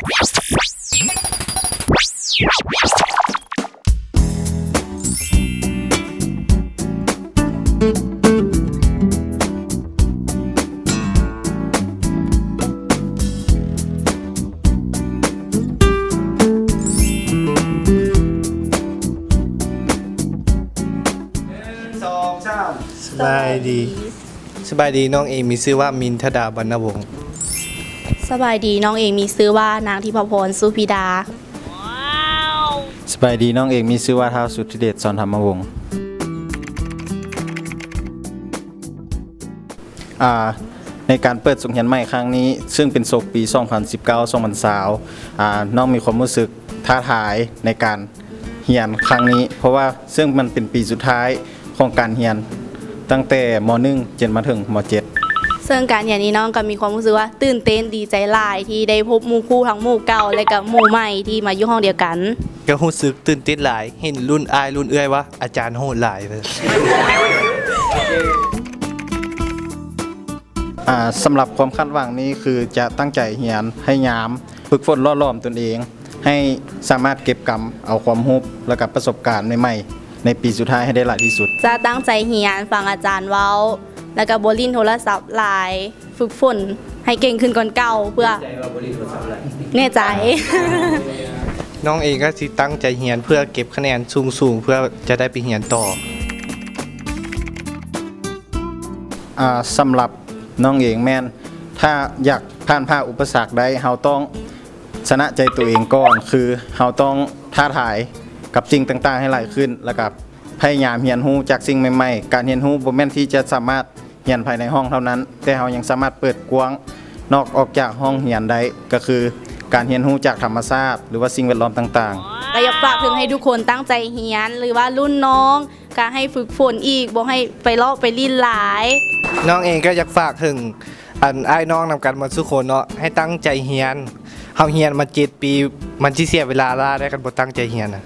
ໜຶ່ງ ສອງ ສາມ ສະບາຍດີ ສະບາຍດີ ນ້ອງເອງມີຊື່ວ່າ ມິນທະດາ ວັນນະວົງ. ສະບາຍດີ ນ້ອງເອງມີຊື່ວ່າ ນາງທິພະພອນ ສຸພິດາ. ສະບາຍດີ ນ້ອງເອງມີຊື່ວ່າ ທ້າວ ສຸດທິເດດ ສອນທຳມະວົງ. ອ່າ ໃນການເປີດສົກຮຽນໃໝ່ຄັ້ງນີ້ ເຊິ່ງເປັນສົກປີສອງພັນສິບເກົ້າ ສອງພັນຊາວ ອ່າ ນ້ອງມີຄວາມຮູ້ສຶກທ້າທາຍໃນການຮຽນຄັ້ງນີ້ ເພາະວ່າເຊິ່ງມັນເປັນປີສຸດທ້າຍຂອງການຮຽນ ຕັ້ງແຕ່ ມໍໜຶ່ງ ຈົນມາເຖິງ ມໍເຈັດ. ເຊິ່ງການຮຽນນີ້ນ້ອງກໍມີຄວາມຮູ້ສຶກວ່າຕື່ນເຕັ້ນ ດີໃຈຫຼາຍທີ່ໄດ້ພົບໝູ່ຄູ່ທັງໝູ່ເກົ່າ ແລະກະໝູ່ໃໝ່ທີ່ມາຢູ່ຫ້ອງດຽວກັນ. ກໍຮູ້ສຶກຕື່ນເຕັ້ນຫຼາຍ ເຫັນລຸ້ນອ້າຍລຸ້ນເອື້ອຍວ່າອາຈານໂຫດຫຼາຍ. ອ່າ ສຳລັບຄວາມຄາດຫວັງນີ້ຄືຈະຕັ້ງໃຈຮຽນພະຍາຍາມຝຶກຝົນຫຼໍ່ຫຼອມຕົນເອງ ໃຫ້ສາມາດເກັບກຳເອົາຄວາມຮູ້ ແລະກະປະສົບການໃໝ່ໆ ໃນປີສຸດທ້າຍໃຫ້ໄດ້ຫຼາຍທີ່ສຸດ. ຈະຕັ້ງໃຈຮຽນ ຟັງອາຈານເວົ້າ ແລະກະບໍ່ຫຼິ້ນໂທລະສັບຫຼາຍ. ຝຶກຝົນໃຫ້ເກັ່ງຂຶ້ນກ່ອນເກົ່າເພື່ອ ແນ່ໃຈວ່າບໍ່ຫຼິ້ນໂທລະສັບຫຼາຍ? ແນ່ໃຈ. ນ້ອງເອງກໍຊິຕັ້ງໃຈຮຽນເພື່ອເກັບຄະແນນສູງໆ ເພື່ອຈະໄດ້ໄປຮຽນຕໍ່. ອ່າ ສຳລັບນ້ອງເອງແມ່ນ ຖ້າຢາກຜ່ານຜ່າອຸປະສັກໄດ້ ເຮົາຕ້ອງຊະນະໃຈຕົວເອງກ່ອນ ຄືເຮົາຕ້ອງທ້າທາຍກັບສິ່ງຕ່າງໆໃຫ້ຫຼາຍຂຶ້ນ ແລ້ວກໍພະຍາຍາມຮຽນຮູ້ຈາກສິ່ງໃໝ່ໆ. ການຮຽນຮູ້ບໍ່ແມ່ນທີ່ຈະສາມາດ ຮຽນພາຍໃນຫ້ອງເທົ່ານັ້ນ, ແຕ່ເຮົາຍັງສາມາດເປີດກວ້າງນອກອອກຈາກຫ້ອງຮຽນໄດ້, ກໍຄືການຮຽນຮູ້ຈາກທຳມະຊາດ ຫຼືວ່າສິ່ງແວດລ້ອມຕ່າງໆ. ກໍຢາກຝາກເຖິງໃຫ້ທຸກຄົນຕັ້ງໃຈຮຽນ ຫຼືວ່າລຸ້ນນ້ອງກໍໃຫ້ຝຶກຝົນອີກ, ບໍ່ໃຫ້ໄປເລາະໄປຫຼິ້ນຫຼາຍ. ນ້ອງເອງກໍຢາກຝາກເຖິງ ອັນອ້າຍນ້ອງນຳກັນໝົດສູ່ຄົນເນາະ, ໃຫ້ຕັ້ງໃຈຮຽນ. ເຮົາຮຽນມາເຈັດປີ ມັນຊິເສຍເວລາຫຼາຍໄດ໋ ຄັນບໍ່ຕັ້ງໃຈຮຽນນະ.